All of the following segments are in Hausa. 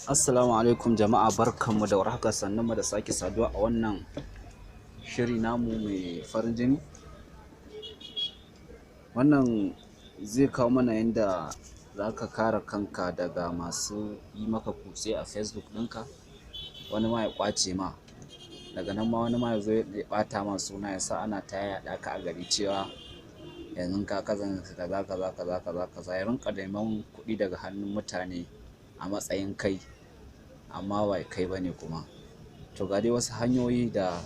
Assalamu alaikum jama'a, barkanmu da warhaka, sannunmu da sake saduwa a wannan shiri namu mai farin jini. Wannan zai kawo mana yanda za ka kare kanka daga masu yi maka kutse a Facebook ɗinka, wani ma ya ƙwace ma, daga nan ma wani ma ya zo ya ɓata ma suna, ya sa ana ta yaɗa ka a gari cewa yanzu ka kasance kaza kaza kaza kaza kaza, ya rinƙa neman kuɗi daga hannun mutane a matsayin kai, amma ba kai ba ne kuma. To, ga dai wasu hanyoyi da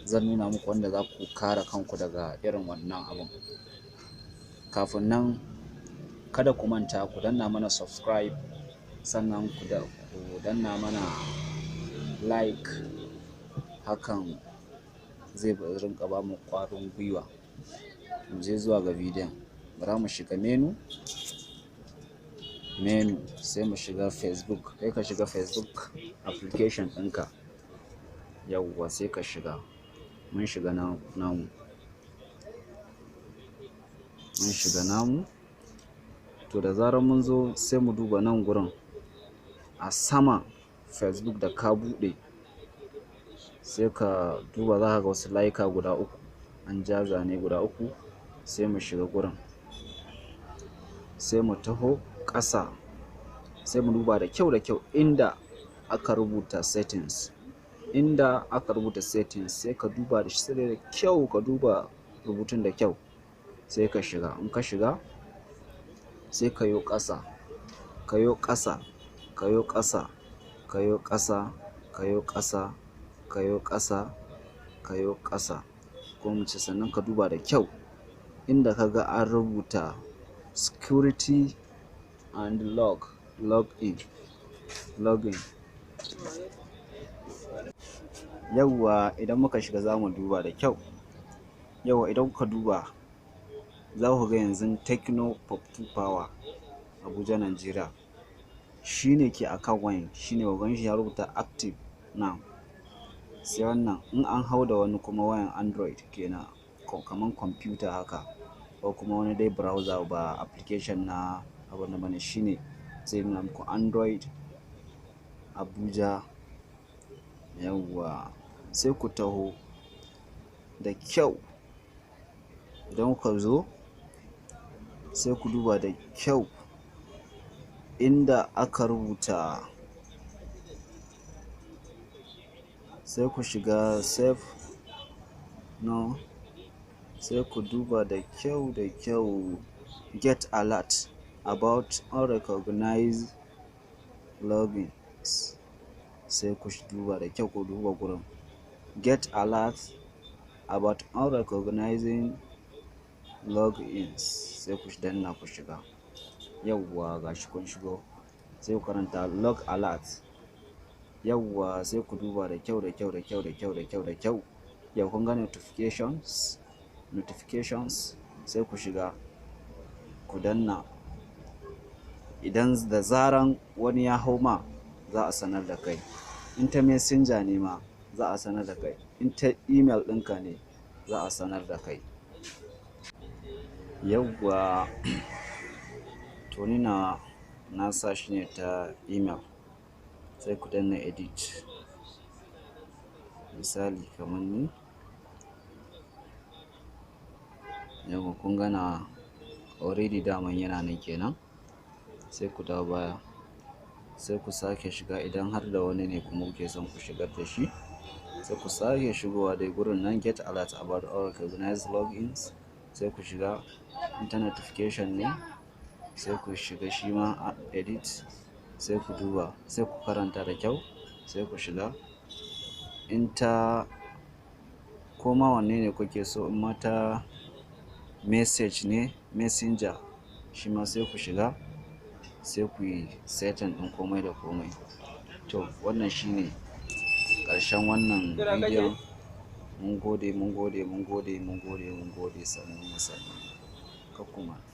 zan nuna muku wanda za ku kare kanku daga irin wannan abun. Kafin nan, kada ku manta ku danna mana subscribe, sannan ku danna mana like, hakan zai rinƙa ba mu ƙwarin gwiwa. Mu je zuwa ga bidiyon. Bara mu shiga menu, sai mu shiga Facebook. Sai ka shiga Facebook application ɗinka. Yawwa, sai ka shiga. Mun shiga namu. Mun shiga namu. To, da zarar mun zo, sai mu duba nan gurin a sama Facebook da ka buɗe, sai ka duba, za ka ga wasu layuka guda uku, an ja zane guda uku. Sai mu shiga gurin, sai mu taho ƙasa, sai mu duba da kyau da kyau inda aka rubuta settings. Inda aka rubuta settings, sai ka duba da shi da kyau, ka duba rubutun da kyau, sai ka shiga. In ka shiga, sai ka yo ƙasa, ka yo ƙasa, ka yo ƙasa, ka yo ƙasa, ka yo ƙasa, ka yo ƙasa, ka yo ƙasa, ko mu ce sannan ka duba da kyau inda ka ga an rubuta security and login. Yawwa, idan muka shiga, za mu duba da kyau. Yawwa, idan kuka duba, za ku ga yanzu Tecno Pop 2 Power Abuja Nigeria shine ke akan wayan, shine ku gan shi ya rubuta active now. Sai wannan in an hau da wani kuma wayan Android kenan, kaman kwamfuta haka, ko kuma wani dai browser, ba application na abun nan bane, shine zai nuna muku Android Abuja. Yawwa, sai ku taho da kyau. Idan kuka zo, sai ku duba da kyau inda aka rubuta, sai ku shiga save no, sai ku duba da kyau da kyau get alert about unrecognized logins. Sai ku duba da kyau, ku duba gurin get alert about unrecognizing logins, sai ku danna ku shiga. Yawwa, gashi kun shigo, sai ku karanta log alert. Yawwa, sai ku duba da kyau da kyau da kyau da kyau da kyau da kyau. Yau kun ga notifications, sai ku shiga ku danna. Idan da zaran wani ya hau ma, za a sanar da kai. In ta messenger ne ma, za a sanar da kai. In ta email ɗinka ne, za a sanar da kai. Yawwa, to ni na sa shi ne ta email, sai ku danna edit. Misali kamar ni. Yawwa, kun ga na already daman yana nan kenan. Sai ku dawo baya, sai ku sake shiga. Idan har da wani ne kuma kuke son ku shigar da shi, sai ku sake shigowa dai gurin nan get alert about unrecognized logins, sai ku shiga. In ta notification ne, sai ku shiga shi ma edit, sai ku duba, sai ku karanta da kyau, sai ku shiga. In ta koma wanne ne kuke so, in ma ta message ne, messenger, shi ma sai ku shiga, sai ku yi setting ɗin komai da komai. To, wannan shine ƙarshen wannan bidiyon. Mun gode, mun gode, mun gode, mun gode, mun gode. Sannu mu sannu. Kar ku manta.